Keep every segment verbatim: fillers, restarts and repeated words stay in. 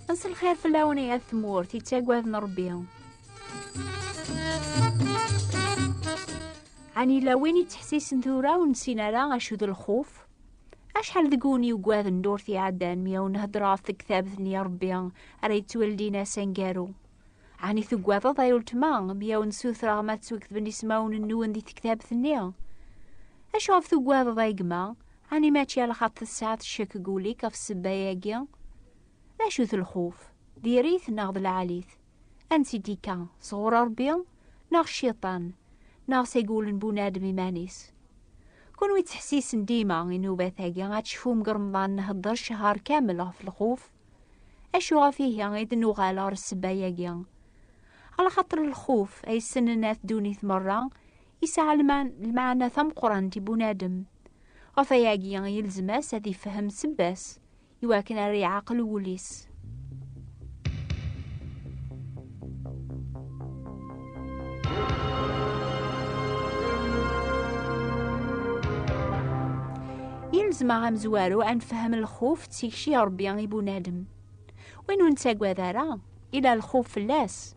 Mselxir fell-awen ay at tmurt yettaggaden Ṛebbi. Ɛni yella win yettḥessisen tura ur nessin ara acu d lxuf? Acḥal deg-wen yuggaden ddurt iɛeddan mi awen-heddreɣ ɣef tektabt-nni n Ṛebbi ara yettwaldin ass aneggaru? Ɛni tuggadeḍ ay uletma mi awen-ssutreɣ ma ttwaketben ismawen-nwen di tektabt-nni? Acu ɣef tuggadeḍ ay gma? Ɛni mačči ala xaṭer tesɛiḍ ccek deg wul-ik ɣef ssebba-agi? D acu-t lxuf? Diri-t neɣ d lɛali-t? Ansi d-ikka? Sɣur Ṛebbi? Neɣ cciṭan? Neɣ seg wul n bunadem iman-is? Kunwi ttḥessisen dima i nnubat-agi, ad tecfum deg Remḍan nhedder cchar kamel ɣef lxuf. Acu ɣef ihi i d-nuɣal ɣer ssebba-agi? Ala xaṭer lxuf ay ssnen at ddunit merra, yesɛa lman-, lmeɛna tameqqrant i bunadem. Ɣef ayagi yelzem-as ad ifhem ssebba-s, iwakken ara iɛaqel wul-is. Yelzem-aɣ amezwaru ad nefhem lxuf d tikci Ṛebbi i bunadem. Win ur nettagad ara, ila lxuf fell-as.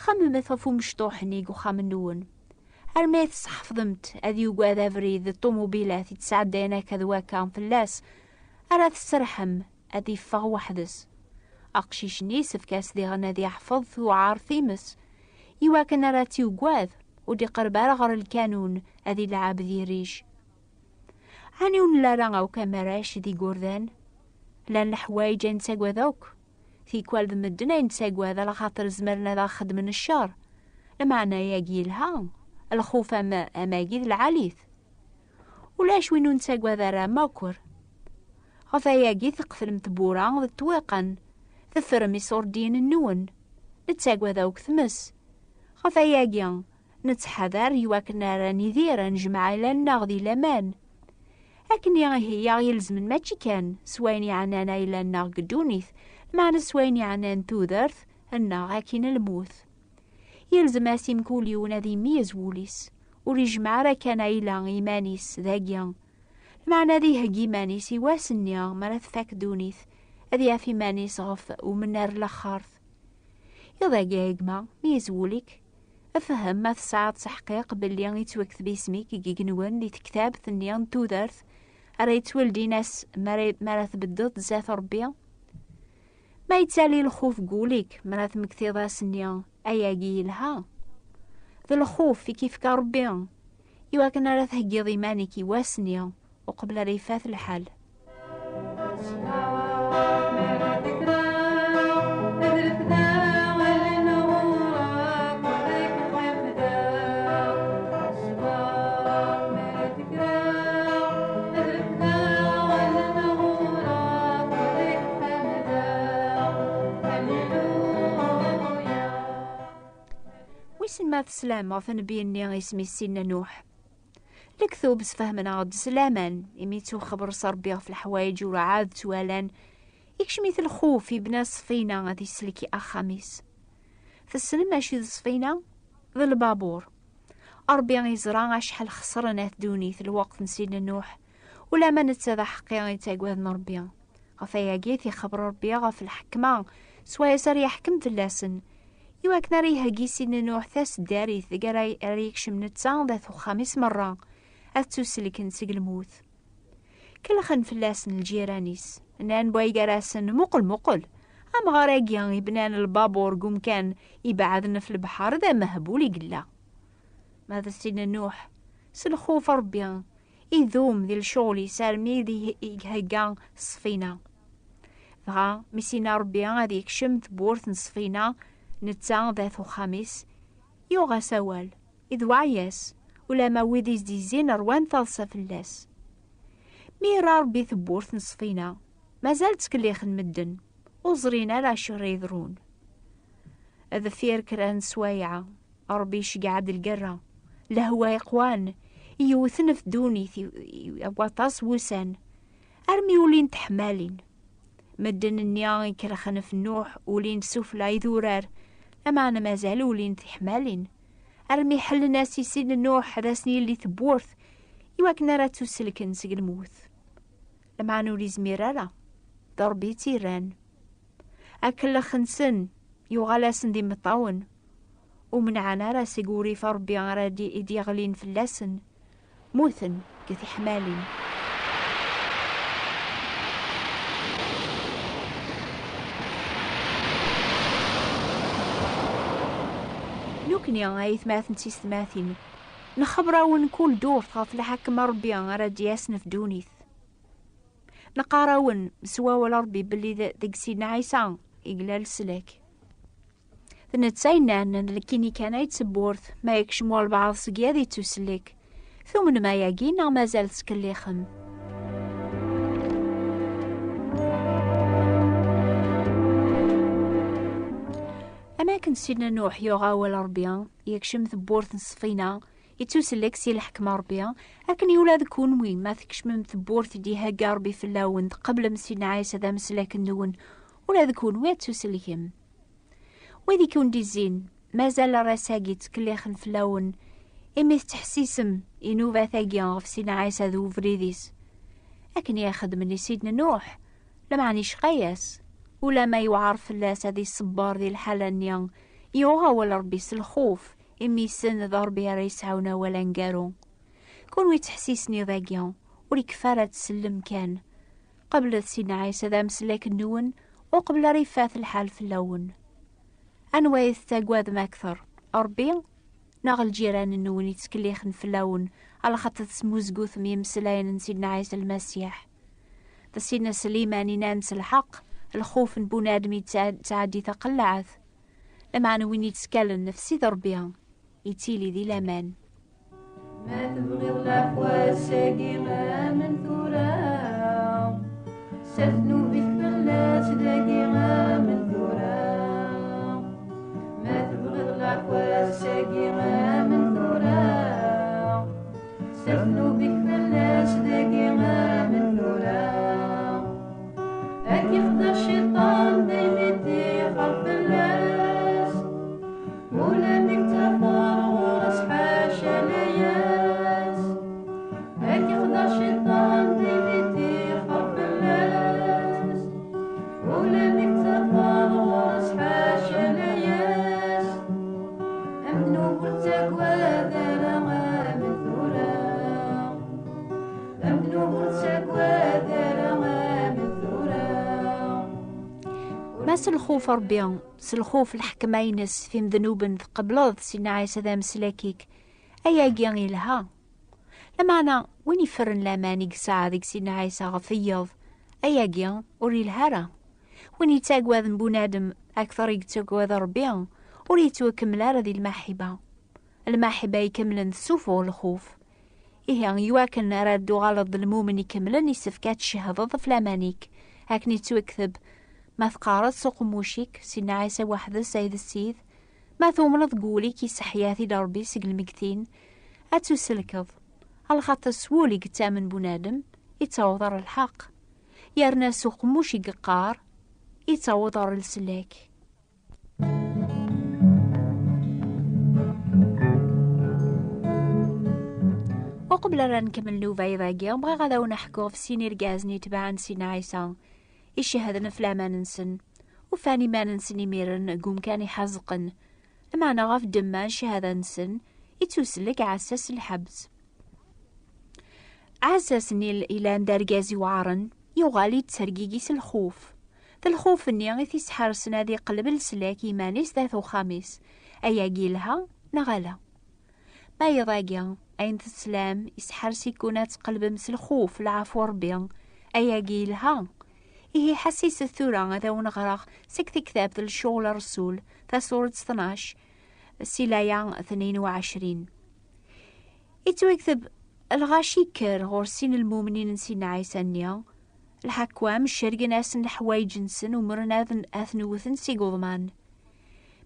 Xemmemet ɣef umecṭuḥ-nni deg uxxam-nwen. Armi ay tesḥefḍemt ad yugad abrid d ṭumubilat i tesɛeddayen akka d wakka fell-as, ara tesserḥem ad iffeɣ weḥd-s. Aqcic-nni yessefk-as diɣen ad yeḥfeḍ tuɛar times, iwakken ara tt-yugad, ur d-iqerreb ara ɣer lkanun ad ilɛeb di rric. Ɛni ur nelli ara akk am arrac d igerdan? Llan leḥwayeǧ ay nettagad akk. Tikwal d medden ay nettagad, ala xaṭer zemren ad aɣ-xedmen ccer. Lameɛna-agi yelha, lxuf am, am agi d lɛali-t. Ulac win ur nettagad ara am akker. Ɣef ayagi teqflem tewwura d ṭṭwiqan, teffrem iṣurdiyen-nwen. Nettagad akk tmes. Ɣef ayagi, nettḥadar iwakken ara nidir, ad nejmeɛ ayla-nneɣ di laman. Akken ihi i aɣ-ilezmen mačči kan s wayen yeɛnan ayla-nneɣ deg ddunit, meɛna s wayen yeɛnan tudert-nneɣ akkin lmut. Yelzem-as i mkul yiwen ad imeyyez wul-is, ur ijmeɛ ara kan ayla i yiman-is dagi. Lameɛna ad iheggi iman-is i wass-nni mi ara tfak ddunit, ad yaf iman-is ɣef umennar n laxert. Iḍ-agi a gma, meyyez wul-ik, fhem ma tesɛiḍ taḥqiq belli yettwakteb isem-ik deg yigenwan di tektabt-nni n tudert ara yettwaldin ass mi ara, mi ara tbeddeḍ zdat Ṛebbi. Ma yettali lxuf deg wul-ik mi ara tmektiḍ ass-nni, ayagi yelha. D lxuf i k-ifka Ṛebbi, iwakken ara theggiḍ iman-ik i wass-nni, uqbel ara ifat lḥal. Wissen ma teslam ɣef nnbi-nni isem-is Sidna Nuḥ? Lektub sfehmen-aɣ-d s laman, imi ttuxebres Ṛebbi ɣef leḥwayeǧ ur ɛad ttwalan, ikcem-it lxuf, ibna ṣṣfina ad isellek axxam-is. Tessnem acu d ṣṣfina? D lbabur. Ṛebbi iẓra acḥal xeṣren at ddunit lweqt n Sidna Nuḥ, ulamma netta d aḥeqqi i ttagaden Ṛebbi. Ɣef ayagi, tixebber Ṛebbi ɣef lḥekma s wayes ara yeḥkem fell-asen, iwakken ara iheggi Sidna Nuḥ taseddarit deg ara, ara yekcem netta d at uxxam-is merra, ad ttuselken seg lmut. Kellxen fell-asen lǧiran-is, nnan wway gar-asen: "Muqel, muqel! Amɣar-agi ibnan lbabur deg umkan ibeɛden ɣef lebḥer, d amehbul i yella." Ma d Sidna Nuḥ, s lxuf Ṛebbi, idum di lecɣel-is armi d i-, i ihegga ṣṣfina. Dɣa, mi s-yenna Ṛebbi ad yekcem tewwurt n ṣṣfina, netta d at uxxam-is, yuɣ-as awal, idweɛ-yas, ulamma wid i s-d-izzin ṛwan taḍsa fell-as. Mi yerra Ṛebbi tewwurt n ṣṣfina, mazal ttkellixen medden, ur ẓrin ara acu ara yeḍrun. Deffir kra n sswayeɛ, Ṛebbi iceggeɛ-d lgerra, lehwa iqwan, yewten ɣef ddunit i, i, i waṭas wussan, armi ulin teḥmalin. Medden-nni ikelxen ɣef Nuḥ ulin sufella idurar, lameɛna mazal ulin teḥmalin, armi ḥellen-as i Sidna Nuḥ ad asen-yelli tewwurt, iwakken ara ttuselken seg lmut. Lameɛna ur izmir ara, d Ṛebbi i tt-irran. Akellex-nsen yuɣal-asen d imeṭṭawen, ur menɛen ara seg urrif n Ṛebbi ara d-, i d-yeɣlin fell-asen, mmuten deg tiḥmalin. Nukni, ay atmaten d tiyessetmatin, nxebber-awen kul ddurt ɣef lḥakem n Ṛebbi ara d-yasen ɣef ddunit. Neqqar-awen s wawal n Ṛebbi belli d-, deg Sidna Ɛisa i yella leslak. D netta yennan, d nekkini kan ay d tewwurt, ma yekcem walbeɛḍ seg-i ad ittusellek. Tumnem ayagi neɣ mazal tettkellixem? Am akken Sidna Nuḥ yuɣ awal n Ṛebbi, yekcem tewwurt n ṣṣfina, ittusellek si leḥkem n Ṛebbi, akken i ula d kunwi, ma tkecmem tewwurt i d-ihegga Ṛebbi fell-awen, tqeblem Sidna Ɛisa d ameslak-nwen, ula d kunwi ad ttusellkem. Wid i ken-d-izzin, mazal ar ass-agi ttkellixen fell-awen, imi tettḥessisem i nnubat-agi ɣef Sidna Ɛisa d ubrid-is. Akken i ixeddmen i Sidna Nuḥ, lameɛna icqa-yas, ulamma yewɛer fell-as ad iṣebber di lḥala-nni, yuɣ awal Ṛebbi s lxuf, imi yessen d Ṛebbi ara yesɛun awal aneggaru. Kunwi ttḥessisen i dagi, ur ikeffi ara ad tsellem kan. Qeblet Sidna Ɛisa d ameslak-nwen, uqbel ara ifat lḥal fell-awen. Anwa i tettaggadem akter, Ṛebbi neɣ lǧiran-nwen i ttkellixen fell-awen, alaxaṭer tesmuzgutem imeslayen n Sidna Ɛisa Lmasiḥ? D Sidna Sliman i nnan s lḥeqq, lxuf n bunadem yettɛa-, yettɛeddi taqellaɛt. Lameɛna win yettkalen ɣef Sidi Ṛebbi, yettili di laman. Ma tebɣiḍ leɛfu ass-agi, amen tura. Sers ddnub-ik fell-as dagi, amen tura. Ma tebɣiḍ leɛfu ass-agi, amen tura. Sers ddnub-ik fell-as dagi, amen tura. Ad k-ixdeɛ cciṭan daymi ṭṭixer fell-as. Ula mi k-tafeḍ ɣur-s ḥaca layas. Ad k-ixdeɛ cciṭan daymi ṭṭixer fell-as. Ula mi k-tafeḍ ɣur-s ḥaca layas. Amednub ur ttagad ara, amen tura. Amednub ur ttagad ara, amen tura. Ma s lxuf Ṛebbi, s lxuf lḥekma-ines f imednuben tqebleḍ Sidna Ɛisa d ameslak-ik, ayagi yelha. Lameɛna win iferren laman i yesɛa deg Sidna Ɛisa ɣef wiyeḍ, ayagi ur yelha ara. Win yettaggaden bunadem akter i yettagad Ṛebbi, ur yettwakemmel ara di lmaḥiba. Lmaḥiba ikemlen tessufuɣ lxuf. Ihi, iwakken ara d-tuɣaleḍ d lmumen ikemlen, isefk ad tcehdeḍ ɣef laman-ik. Akken yettwakteb, ma teqqareḍ s uqemmuc-ik, Sidna Ɛisa weḥd-s ay d Ssid, ma tumneḍ deg wul-ik iseḥya-t-id Ṛebbi seg lmegtin, ad tuselkeḍ. Alaxaṭer s wul i yettamen bunadem, ittaweḍ ɣer lḥeqq. Yerna s uqemmuc i yeqqar, ittaweḍ ɣer leslak. Uqbel ara nkemmel nnuba-agi, bɣiɣ ad awen-ḥkuɣ ɣef sin irgazen itebɛen Sidna Ɛisa, icehden ɣef laman-nsen, ufan iman-nsen imiren deg umkan iḥazeqen, lameɛna ɣef ddemma n cchada-nsen, ittusellek Ɛessas lḥebs. Ɛessas-nni ilan d argaz iweɛren, yuɣal yettergigi s lxuf. D lxuf-nni i t-isḥersen ad iqleb leslak i iman-is dat uxxam-is. Ayagi yelha, neɣ ala? Ma iḍ-agi, ayen teslam, isḥers-iken ad tqelbem s lxuf, lɛafu Ṛebbi. Ayagi yelha. Ihi ḥessiset tura ad awen-ɣreɣ seg tektabt n Lecɣal Ṛṛsul, tasuret tnac, si laya tnin u ɛecrin. Ittwakteb, lɣaci ikker ɣur sin lmumnin n Sidna Ɛisa-nni, lḥakwam cergen-asen leḥwayeǧ-nsen, umren ad, ad ten-wten s igeḍman.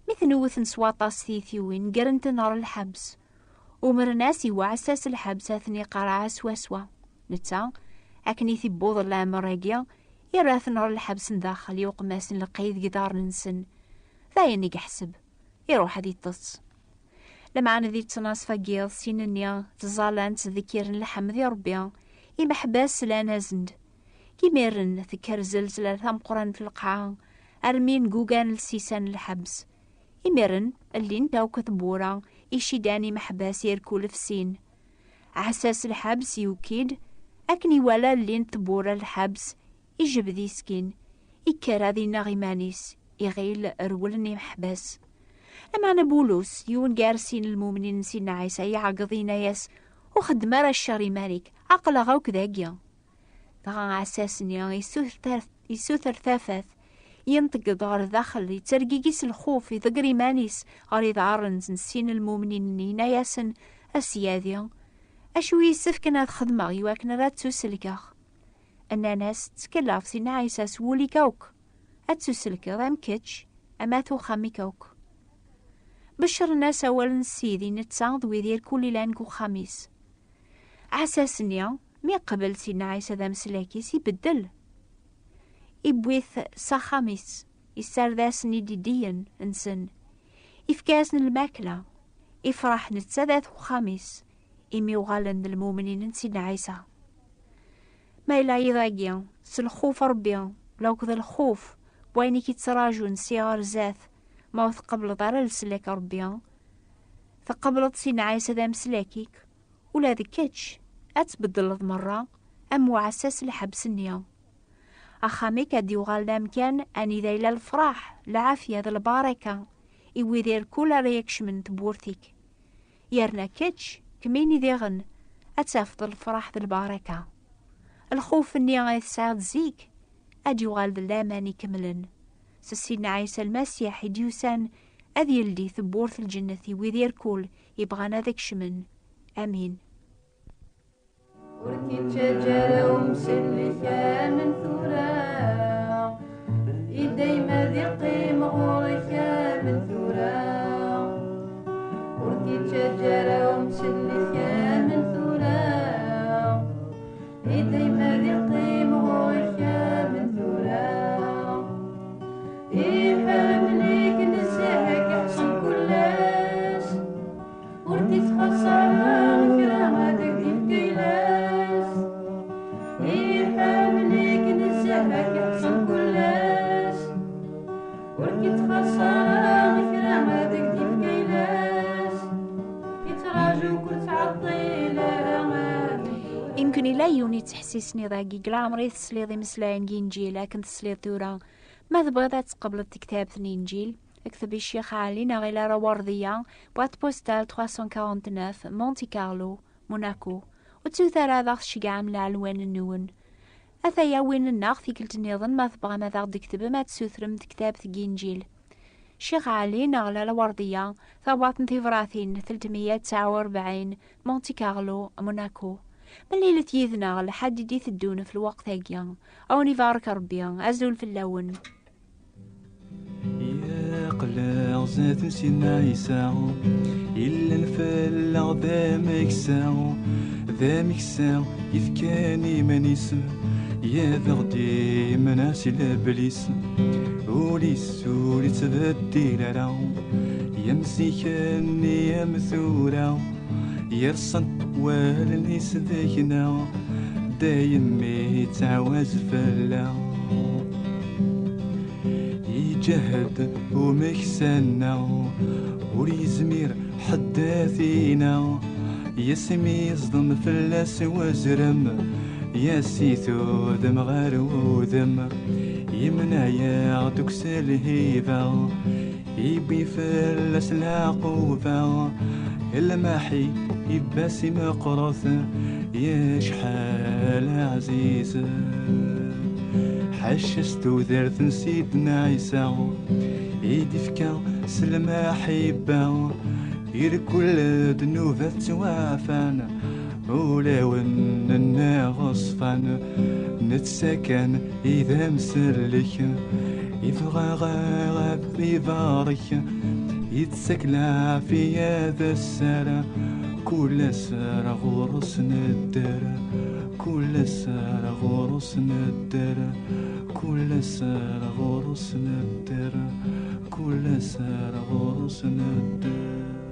Mi ten-wten s waṭas tiytiwin, ggren-ten ɣer lḥebs. Umren-as i Ɛessas lḥebs ad ten-iqerreɛ swaswa. Netta, akken i t-iwweḍ lamer-agi, yerra-ten ɣer lḥebs n daxel, yuqem-asen lqid deg iḍarren-nsen. D ayen i yeḥseb. Iruḥ ad iṭṭes. Lameɛna di ttnaṣfa n yiḍ, sin-nni ttẓallan ttdekkiren lḥemd i Ṛebbi, imeḥbas slan-asen-d. Imiren tekker zelzla tameqqrant n lqaɛa, armi ngugan lsisan n lḥebs. Imiren llint akk tewwura icidan imeḥbas irkul f sin. Aɛessas n lḥebs yuki-d, akken iwala llint tewwura n lḥebs, ijbed iskin, ikker ad ineɣ iman-is, iɣil rewlen imeḥbas. Lameɛna Bulus, yiwen gar sin n lmumnin n Sidna Ɛisa, iɛeggeḍ, yenna-yas: "Ur xeddem ara ccer iman-ik, aql-aɣ akk dagi." Dɣa aɛessas-nni yessuter, yessuter tafat, yenṭeg-d ɣer daxel, yettergigi s lxuf, iḍegger iman-is ɣer iḍarren n sin n lmumnin-nni, yenna-yasen: "A syadi, acu i yessefken ad xedmeɣ iwakken ara ttuselkeɣ?" Nnan-as: "Ttkel ɣef Sidna Ɛisa s wul-ik akk, ad ttuselkeḍ, am kečč, am at uxxam-ik akk." Beccren-as awal n Ssid i netta d wid irkul ilan deg uxxam-is. Aɛessas-nni, mi yeqbel Sidna Ɛisa d ameslak-is, ibeddel. Iwwi-t s axxam-is, issared-asen-id idiyen-nsen, ifka-asen lmakla, ifreḥ netta d at uxxam-is, imi uɣalen d lmumnin n Sidna Ɛisa. Ma yella iḍ-agi, s lxuf Ṛebbi, lakked lxuf n wayen i k-ittraǧun si ɣer zdat, ma ur tqebleḍ ara leslak Ṛebbi, tqebleḍ Sidna Ɛisa d ameslak-ik, ula d kečč ad tbeddleḍ merra am uɛessas n lḥebs-nni. Axxam-ik ad d-yuɣal d amkan anida yella lefraḥ, lɛafya d lbaraka i wid irkul ara yakecmen tewwurt-ik. Yerna kečč, kemmini diɣen, ad tafeḍ lefraḥ d lbaraka. Lxuf-nni ay tesɛiḍ zik ad d-yuɣal d laman ikemlen. S Sidna Ɛisa Lmasiḥ i d-yusan ad yeldi tewwurt n lǧennet i wid irkul yebɣan ad kecmen. Amin. Ur k-ittaǧǧa ara umsellek am n tura, i dayem ad iqqim ɣur-k am n tura. Ur k-ittaǧǧa ara umsellek am n tura, i dayem ad iqqim ɣur-k am n tura. Iḥemmel-ik nezzeh ad k-iḥṣel kullec. Ur t-ittxaṣṣa ara kra ad ak-d-yefk ayla-s. Iḥemmel-ik nezzeh ad k-iḥṣel kullec. Ur k-ittxaṣṣa ara kra ad ak-d-yefk ayla-s. Ittraǧu-k ur ttɛeṭṭil ara. Imken ila yiwen ittḥessisen iḍ-agi deg leɛmer i tesliḍ imeslayen n Yinǧil akken tesliḍ tura. Ma tebɣiḍ ad tqebleḍ tektabt n Inǧil, kteb i Ccix Ɛli neɣ i Lara Werdiya, boîte postale trois cent quarante-neuf, Monte Carlo, Monaco. Ur ttut ara ad aɣ-tceggɛem leɛlwan-nwen. Ataya win-nneɣ tikkelt nniḍen, ma tebɣam ad aɣ-d-tketbem ad tessutrem tektabt n Yinǧil. Ccix Ɛli neɣ Lala Werdiya, tabwaṭ n tibratin telt meyya tesɛa u rebɛin, Monte Carlo, Monaco. Mlilet yid-neɣ lḥedd i d-iteddun f lweqt-agi. A wen-ibarek Rebbi, azul fell-awen. Yeqleɣ zdat n Sidna Ɛisa, illan fell-aɣ d ameksa, d ameksa yefkan iman-is, ad aɣ-d-imneɛ si leblis. Ul-is ur ittbeddil ara, yam zik-nni am tura, yerṣa-d wallen-is deg-neɣ, dayem ittɛawaz fell-aɣ. Iǧehhed umeksa-nneɣ, ur yezmir ḥedd ad t-ineɣ, yasmi yeẓdem fell-as wazrem, yas-itudem ɣer wudem, yemneɛ-yaɣ-d ukessar lhiba, iwwi fell-as leɛquba, lmaḥi ibbas imeqqret, yacḥal ɛziz. Ḥaca s tudert n Sidna Ɛisa, i d-ifka s lmaḥibba, irkul ddnubat ttwaɛfan, ulawen nneɣ ṣfan, netta kan i d amsellek, ibɣa ad ibarek, yettak leɛfiya d sser, kul ass ar ɣur-s nedder, kul ass ar ɣur-s nedder, kul ass ar ɣur-s nedder, kul ass ar ɣur-s nedder.